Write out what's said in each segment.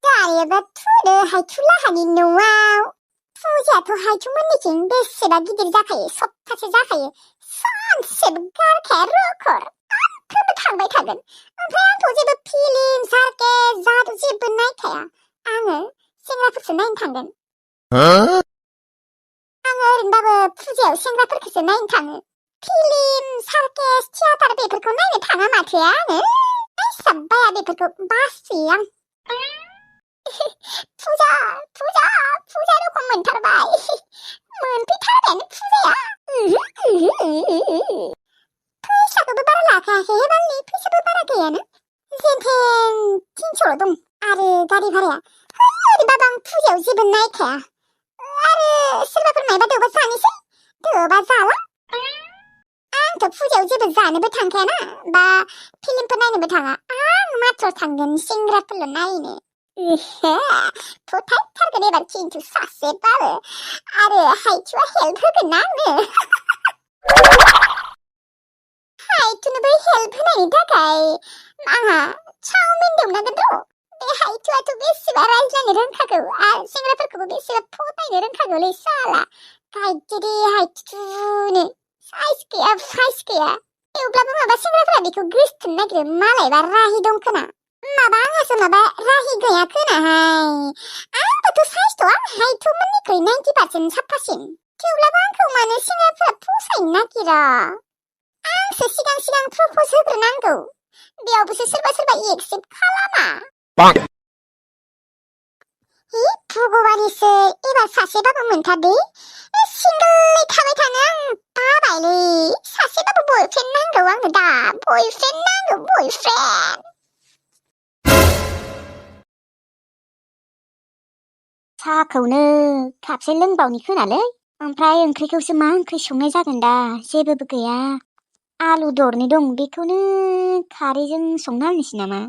जायोबा थुदो हायथुलाहानि न'आव फुजायाथ' हायथुमोननिथिं बेसेबा गिदिर जाखायो सप्तासे जाखायो सानसेबो गारखाया रखर सानफ्रोमबो थांबाय थागोन ओमफ्राय आंथ' जेबो फिल्म सार्केस जादु जेबो नायखाया आङो सेंग्राफोरसो नायनो थांगोन आङो ओरैनोबाबो फुजायाव सेंग्राफोरखौसो नायनो थाङो फिल्म सार्केस थियाटार बेफोरखौ नायनो थाङा माथो आङो नायसाबबाया बेफोरखौ बासोयो आं फुजा फुजा फुजा रखम मोनथारबाय मोनफैथारबायानो फुजाया फैसाखौबो बारा लाखायाखै बांनि फैसाबो बारा गैयानो जेनथेन 300ल' दं आरो गारि भाराया ओरैबाबो आं फुजायाव जेबो नायखाया आरो सोरबाफोर मायबा दौबा जानोसै दौबा जाला आंथ' फुजायाव जेबो जानोबो थांखायाना बा फिल्मफोर नायनोबो थाङा आं मात्र थांगोन सेंग्राफोरल' नायनो फोथायथारगोन एबार खिन्थु सासेबाबो आरो हायथुआ हेल्प होगोन ना आंनो हायथुनोबो हेल्प होनायनि थाखाय आंहा चाउमिन दौनांगोन र' बे हायथुआथ' बेसेबा रायज्लायनो रोंखागौ आरो सेंग्राफोरखौबो बेसेबा फथायनो रोंखागौलै साला गायदे हायथुनो साइस गैया फाइस गैया थेवब्लाबो माबा सेंग्राफोरा बेखौ गोसथोनो नागिरो मालायबा राहि दं खोना माबा आंहासो माबा राहि गैया खोनाहाय आंबोथ' साइस दं हायथुमोननिख्रुइ 90% साफासिन थेवब्लाबो आंखौ मानो सेंग्राफोरा फसायनो नागिरा आंसो सिगां प्रप'ज होग्रोनांगौ बेयावबोसो सोरबा एक्सेप्ट खालामा भगबानिसो एबार सासेबाबो मोनथारदे सिंगोलै थाबाय थानो आं बाबायलै सासेबाबो बयफ्रेन्ड नांगौ आंनो दा बयफ्रेन्ड नांगौ बयफ्रेन्ड साहाखौनो खापसे लोंबावनि खोनालै ओमफ्राय ओंख्रिखौसो मा ओंख्रि संनाय जागोन दा जेबोबो गैया आलु दरनै दं बेखौनो खारैजों संना होनोसै नामा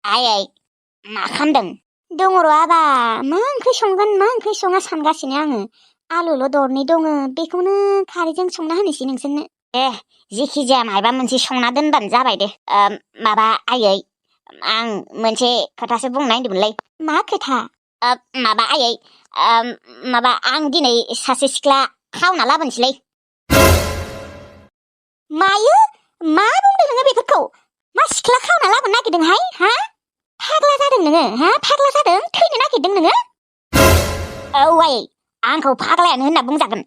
आयै मा खामदों दङ र' आबा मा ओंख्रि संगोन मा ओंख्रि सङा सानगासिनो आङो आलुल' दरनै दङ बेखौनो खारैजों संना होनोसै नोंसोरनो जेखि जाया माबा मोनसे संना दोनबानो जाबाय दे माबा आयै आं मोनसे खोथासो बुंनो नागिरदोंमोनलै मा खोथा माबा आयै माबा आं दिनै सासे सिख्ला खावना लाबोनोसैलै मायो मा बुंदों नोङो बेफोरखौ मा सिख्ला खावना लाबोनो नागिरदोंहाय हा फाग्ला जादों नोङो हा फाग्ला जादों थैनो नागिरदों नोङो औ आयै आंखौ फाग्लायानो होनना बुंजागोन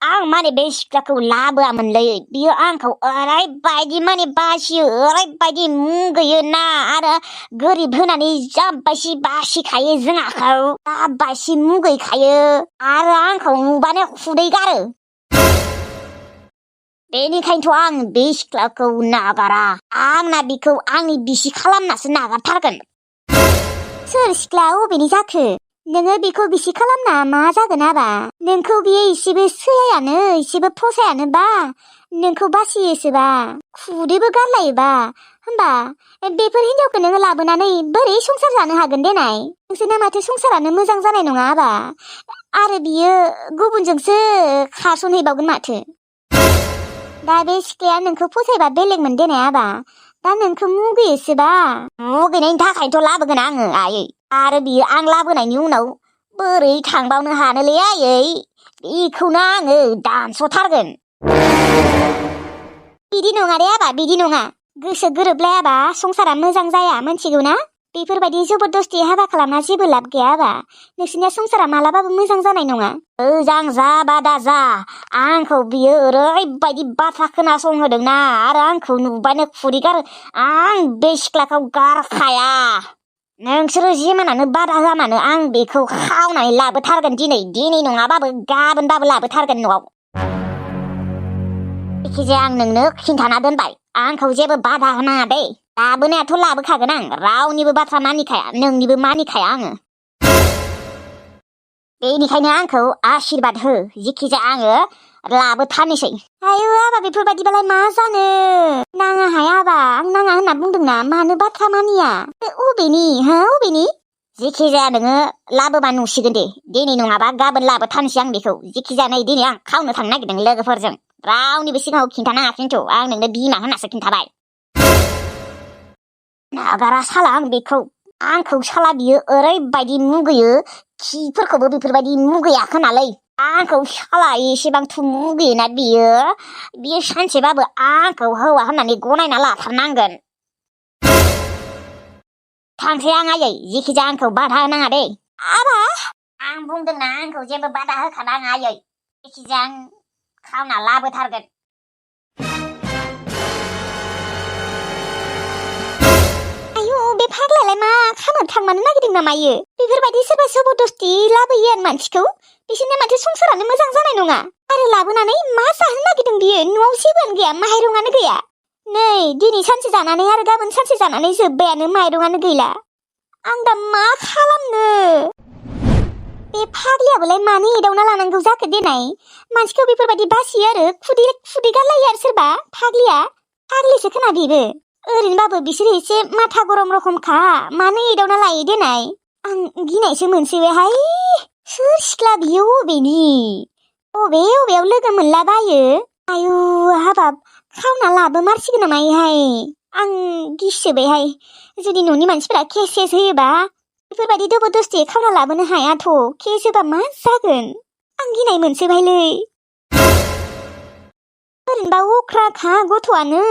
आं माने बे सिख्लाखौ लाबोआमोनलै बियो आंखौ ओरैबायदि माने बासियो ओरैबायदि मुगैयो ना आरो गोरिब होनानै जाबायसि बासिखायो जोंहाखौ जाबायसि मुगैखायो आरो आंखौ नुबानो खुदै गारो बेनिखायनोथ' आं बे सिख्लाखौ नागारा आंना बिखौ आंनि बिसि खालामनासो नागारथारगोन सोर सिख्ला अबेनि जाखो नोङो बेखौ बिसि खालामना मा जागोन आबा नोंखौ बियो इसेबो सैयानो इसेबो फसायानोबा नोंखौ बासियोसोबा खुदैबो गारलायोबा होमबा बेफोर हिनजावखौ नोङो लाबोनानै बोरै संसार जानो हागोन देनाय नोंसोरना माथो संसारानो मोजां जानाय नङा आबा आरो बियो गुबुनजोंसो खारसनहैबावगोन माथो दा बे सिख्लाया नोंखौ फसायबा बेलेगमोन देनाय आबा दा नोंखौ मुगैयोसोबा मुगैनायनि थाखायनोथ' लाबोगोन आङो आयै आरो बियो आं लाबोनायनि उनाव बोरै थांबावनो हानोलै आयै बेखौनो आङो दानस'थारगोन बिदि नङा दे आबा बिदि नङा गोसो गोरोबलायाबा संसारा मोजां जाया मिथिगौ ना बेफोरबायदि जबरदस्ति हाबा खालामना जेबो लाब गैया आबा नोंसोरनिया संसारा मालाबाबो मोजां जानाय नङा मोजां जाबा दा जा आंखौ बियो ओरैबायदि बाथ्रा खोनासंहोदोंना आरो आंखौ नुबानो खुदै गारो आं बे सिख्लाखौ गारखाया नोंसोरो जिमानानो बादा होआ मानो आं बेखौ खावनानै लाबोथारगोन दिनै नङाबाबो गाबोनबाबो लाबोथारगोन न'आव जायखिजाया आं नोंनो खिन्थाना दोनबाय आंखौ जेबो बादा होनाङा दै लाबोनायाथ' लाबोखागोन आं रावनिबो बाथ्रा मानिखाया नोंनिबो मानिखाया आङो बेनिखायनो आंखौ आशीर्बाद हो जेखिजाया आङो लाबोथारनोसै आयु आबा बेफोरबायदिबालाय मा जानो नाङाहाय आबा आं नाङा होनना बुंदोंना मानो बाथ्रा मानिया अबेनि जेखिजाया नोङो लाबोबा नुसिगोन दे दिनै नङाबा गाबोन लाबोथारनोसै आं बेखौ जेखिजाया नै दिनै आं खावनो थांनो नागिरदों लोगोफोरजों रावनिबो सिगाङाव खिन्थानाङा खिन्थु आं नोंनो बिमा होननासो खिन्थाबाय नागारा साला आं बेखौ आंखौ साला बियो ओरैबायदि मुगैयो खिफोरखौबो बेफोरबायदि मुगैयाखोनालै आंखौ साला एसेबांथ' मुगैयोना बियो सानसेबाबो आंखौ हौवा होननानै गनायना लाथारनांगोन थांसै आं आयै जेखिजाया आंखौ बाधा होनाङा दे आबा आं बुंदोंना आंखौ जेबो बाधा होखानाङा आयै जेखिजाया आं खावना लाबोथारगोन आयु बे फाग्लायालाय मा खानो थांमानो नागिरदों नामा इयो बेफोरबायदि सोरबा जबरदस्ति लाबोयो आरो मानसिखौ बिसोरनि माथो संसारानो मोजां जानाय नङा आरो लाबोनानै मा जाहोनो नागिरदों बियो न'आव जेबोआनो गैया माइरंआनो गैया नै दिनै सानसे जानानै आरो गाबोन सानसे जानानै जोब्बायानो माइरंआनो गैला आं दा मा खालामनो बे फाग्लियाबोलाय मानो एदावना लानांगौ जाखो देनाय मानसिखौ बेफोरबायदि बासियो आरो खुदै गारलायो आरो सोरबा फाग्लिसो खोना बेबो ओरैनोबाबो बिसोर एसे माथा गरम रखमखा मानो एदावना लायो देनाय आं गिनायसो मोनसैहाय सोर सिख्ला बियो अबेयाव लोगो मोनलाबायो आयु हाबाब खावना लाबोमारसिगोन नामा इहाय आं गिसोबायहाय जुदि न'नि मानसिफोरा केस होयोबा बेफोरबायदि जबरदस्ति खावना लाबोनो हायाथ' केस होबा मा जागोन आं गिनाय मोनसोबायलै ओरैनोबा अख्राखा गथ'आनो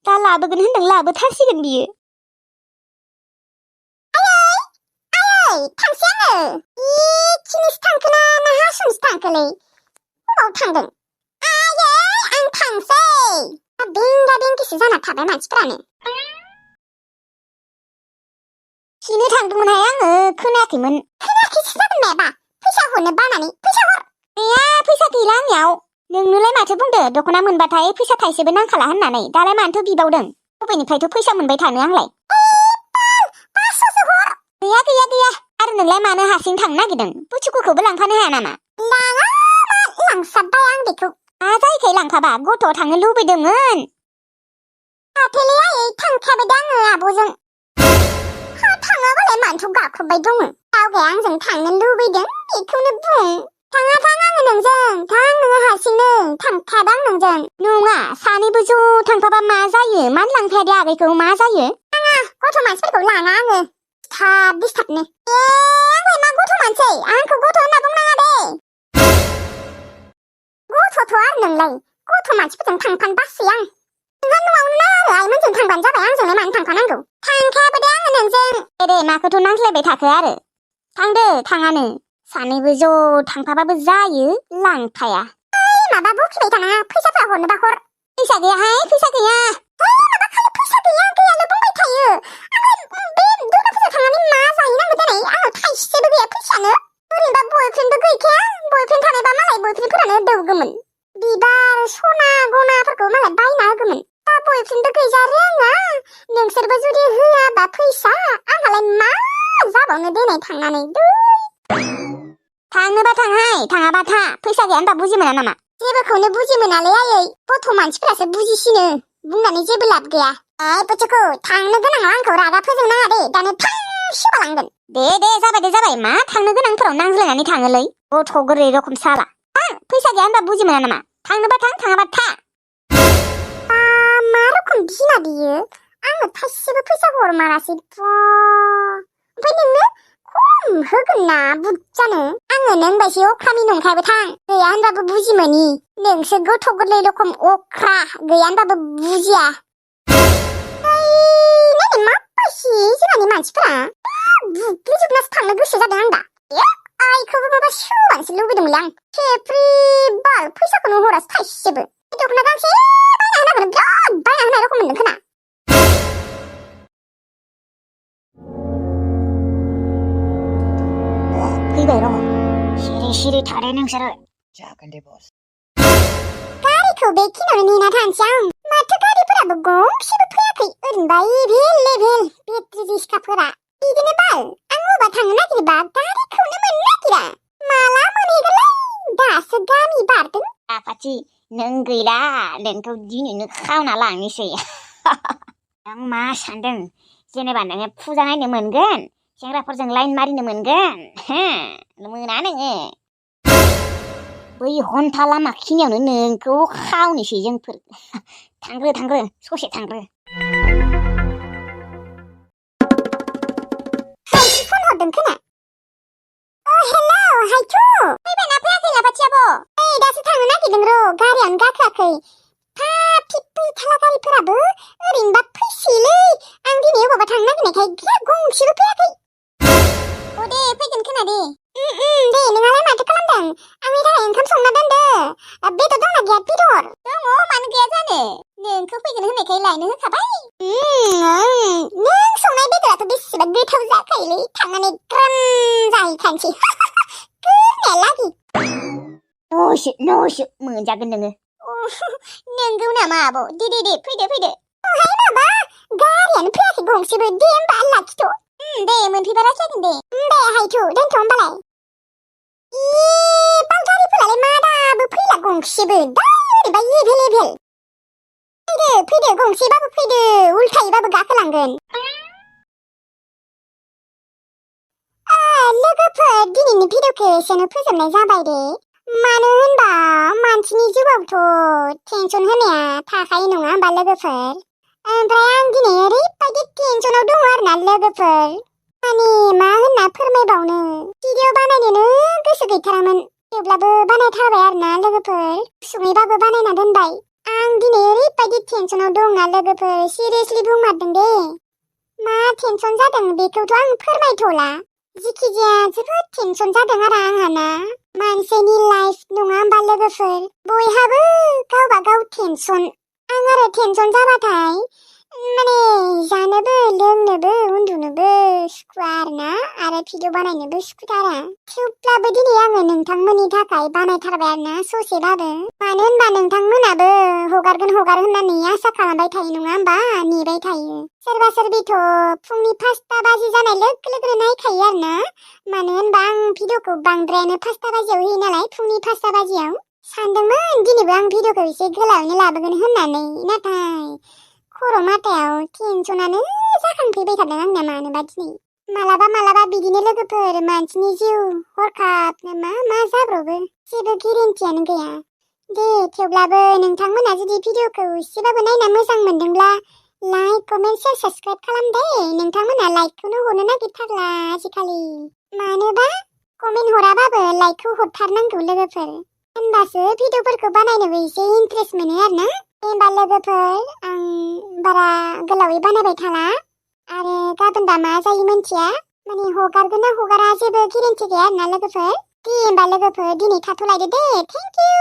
दा लाबोगोन होनदों लाबोथारसिगोन बियो आयै थांसै आङो इखिनिसो थांखोना ना हासुंसो थांखोलै अबाव थांदों आयै आं थांसै बेंगा बेंगिसो जाना थाबाय मानसिफोरानो खिनो थांदोंमोनहाय आङो खोनायाखैमोन खोनायाखैसो जागोन मायाबा फैसा हरनो बानानै फैसा हर गैया फैसा गैला आंनियाव नोंनोलाय माथो बुंदो दख'ना मोनबाथाय फैसा थाइसेबो नांखाला होननानै दालाय मानोथो बिबावदों बबेनिफ्रायथ' फैसा मोनबाय थानो आंलाय 500सो हर गैया आरो नोंलाय मानो हारसिं थांनो नागिरदों बुथुखौबो लांफानो हाया नामा लाङा लांसाबबाय आं बेखौ मा जायैखाय लांखाबा गथ'आव थांनो लुबैदोंमोन हाथेले आयै थांखाबाय दा आङो आब'जों थाङाबालाय मानोथ' गाख्रबबाय दङ गावगाया आंजों थांनो लुबैदों बेखौनो बुं थाङा आङो नोंजों थां नोङो हारसिंनो थांखादां नोंजों नङा सानैबो ज' थांफाबा मा जायो मानो लांफाया दे आगैखौ मा जायो आङा गथ' मानसिफोरखौ लाङा आङो दिसथाबनो आंलाय मा गथ' मानसै आंखौ गथ' होनना बुंनाङा दे गथ'थ' आरो नोंलाय गथ' मानसिफोरजों थांफानो बासै आं नोंहा न'आवनो आरो आइमोनजों थांबानो जाबाय आंजोंलाय मानो थांफानांगौ थांखायाबो दे आङो नोंजों दे माखौथ' नांज्लायबाय थाखो आरो थांदो थाङानो सानैबो ज' थांफाबाबो जायो लांफाया माबा बखिबाय थानाङा फैसाफोरा हरनोबा हर फैसा गैयाहाय फैसा गैया माबा खालि फैसा गैयाल' बुंबाय थायो आंलाय बे दुर्गा फुजा थांनानै मा जाहैनांगौ दिनै आंनाव थाइसेबो गैया फैसायानो ओरैनोबा बयफ्रेन्डबो गैखाया बयफ्रेन्ड थानायबा मालाय बयफ्रेन्डफोरानो दौगौमोन बिबार सना गनाफोरखौ मालाय बायना होगौमोन दा बयफ्रेन्डबो गैजा रोङा नोंसोरबो जुदि होआबा फैसा आंहालाय मा जाबावनो दिनै थांनानै थांनोबा थांहाय थाङाबा था फैसा गैया होनबा बुजि मोना नामा जेबोखौनो बुजि मोनालै आयै गथ' मानसिफोरासो बुजिसिनो बुंनानै जेबो लाब गैया बुथुखौ थांनो गोनाङाव आंखौ रागा फोजोंनाङा दे दानो थां सिबालांगोन दे जाबाय मा थांनो गोनांफोराव नांज्लायनानै थाङोलै गथ' गोरलै रखम साला फैसा गैया होनबा बुजि मोना नामा थांनोबा थां थाङाबा था मा रखम बिमा बियो आंनो थाइसेबो फैसा हरमारासै ओमफ्राय नोंनो खम होगोन ना बुज्जानो आङो नों बायदि अख्रानि नंखायबो थां गैया होनबाबो बुजि मोनि नोंसो गथ' गोरलै रखम अख्रा गैया होनबाबो बुजिया नायनो माबायदि जोंहानि मानसिफोरा बुग्लिजोबनासो थांनो गोसो जादों आं दा आइखौबो माबा सोलानोसो लुबैदोंमोनलै आं खेफ्रि बाल फैसाखौनो हरासै थाइसेबो दख'ना गांसे बायना होनांगोन बिराद बायना होनाय रखम मोनदों खोना फैबाय र' सिरि थादो नोंसोरो जागोन दे बस गारिखौ बेखिनियावनो नेना थानोसै आं माथो गारिफोराबो गंसेबो फैयाखै ओरैनोबा एभेलेबेल बेटारि रिक्साफोरा बिदिनो बाल आं अबा थांनो नागिरबा गारिखौनो मोननो नागिरा माला मोनहैगोनलै दासो गामि बारदों आफाथि नों गैला नोंखौ दिनैनो खावना लांनोसै नों मा सानदों जेनेबा नोङो फुजा नायनो मोनगोन सेंग्राफोरजों लाइन मारिनो मोनगोन मोना नोङो बै हन्था लामा खिनियावनो नोंखौ खावनोसै जोंफोर थांग्रो ससे थांग्रो फैयाखै फिप्पै थाला गारिफोराबो ओरैनोबा फैसैलै आं दिनै अबावबा थांनो नागिरनायखाय गैया गंसेबो फैयाखै अ दे फैगोन खोना दे दे नोंहालाय माथो खालामदों आंनि थाखाय ओंखाम संना दोनदो बेदर दंना गैया बेदर दङ मानो गैया जानो नोंखौ फैगोन होननायखाय लायनो होखाबाय नों संनाय बेदराथ' बेसेबा गोथाव जाखायोलै थांनानै ग्रोम जाहैखानोसै गोरनायालागि न'सो मोनजागोन नोङो नोंगौ नामा आब' दे फैदो ओहाय माबा गारियानो फैयाखै गंसेबो दे होमबा लाखिथ' दे मोनफैबा रायज्लायगोन दे हायथु दोनथ' होमबालाय बाल गारिफोरालाय मा दाबो फैला गंसेबो दा ओरैबा एभेलेबेल फैदो गंसेबाबो फैदो उल्थायैबाबो गाखोलांगोन लोगोफोर दिनैनि भिडिअखौ एसेनो फोजोबनाय जाबाय दे मानो होनबा मानसिनि जिउआवथ' टेनसन होनाया थाखायो नङा होमबा लोगोफोर ओमफ्राय आं दिनै ओरैबायदि टेनसनाव दङ आरोना लोगोफोर माने मा होनना फोरमायबावनो भिडिअ बानायनोनो गोसो गैथारामोन थेवब्लाबो बानायथारबाय आरोना लोगोफोर सुङैबाबो बानायना दोनबाय आं दिनै ओरैबायदि टेनसनाव दंना लोगोफोर सिरियासलि बुंमारदों दे मा टेनसन जादों बेखौथ' आं फोरमायथ'ला जिखिजाया जोबोद टेनसन जादों आरो आंहाना मानसिनि लाइफ नङा होमबा लोगोफोर बयहाबो गावबा गाव टेनसन आं आरो टेनसन जाबाथाय माने जानोबो लोंनोबो उन्दुनोबो सुखुवा आरोना आरो भिडिअ बानायनोबो सुखुथारा थेवब्लाबो दिनै आङो नोंथांमोननि थाखाय बानायथारबाय आरोना ससेबाबो मानो होनबा नोंथांमोनाबो हगारगोन होननानै आसा खालामबाय थायो नङा होमबा नेबाय थायो सोरबा सोरबिथ' फुंनि 5टा बाजि जानाय लोगो लोगोनो नायखायो आरोना मानो होनबा आं भिडिअखौ बांद्रायानो 5टा बाजियाव होयो नालाय फुंनि 5टा बाजियाव सानदोंमोन दिनैबो आं भिडिअखौ एसे गोलावैनो लाबोगोन होननानै नाथाय खर' माथायाव टेनसनानो जाखांफैबाय थादों आंना मानोबा दिनै मालाबा बिदिनो लोगोफोर मानसिनि जिउ हरखाबनो मा जाब्रबो जेबो गेरेन्टियानो गैया दे थेवब्लाबो नोंथांमोना जुदि भिडिअखौ एसेबाबो नायना मोजां मोनदोंब्ला लाइक कमेन्ट शेयार साबस्क्राइब खालाम दे नोंथांमोना लाइकखौनो हरनो नागिरथारला आजिखालि मानोबा कमेन्ट हराबाबो लाइकखौ हरथारनांगौ लोगोफोर होनबासो भिडिअफोरखौ बानायनोबो एसे इन्ट्रेस्ट मोनो आरोना दे होमबा लोगोफोर आं बारा गोलावै बानायबाय थाला आरो गाबोनबा मा जायो मिन्थिया माने हगारगोन ना हगारा जेबो गेरेन्टि गैया आरोना लोगोफोर दे होमबा लोगोफोर दिनै थाथ'लायदो दे थेंक इउ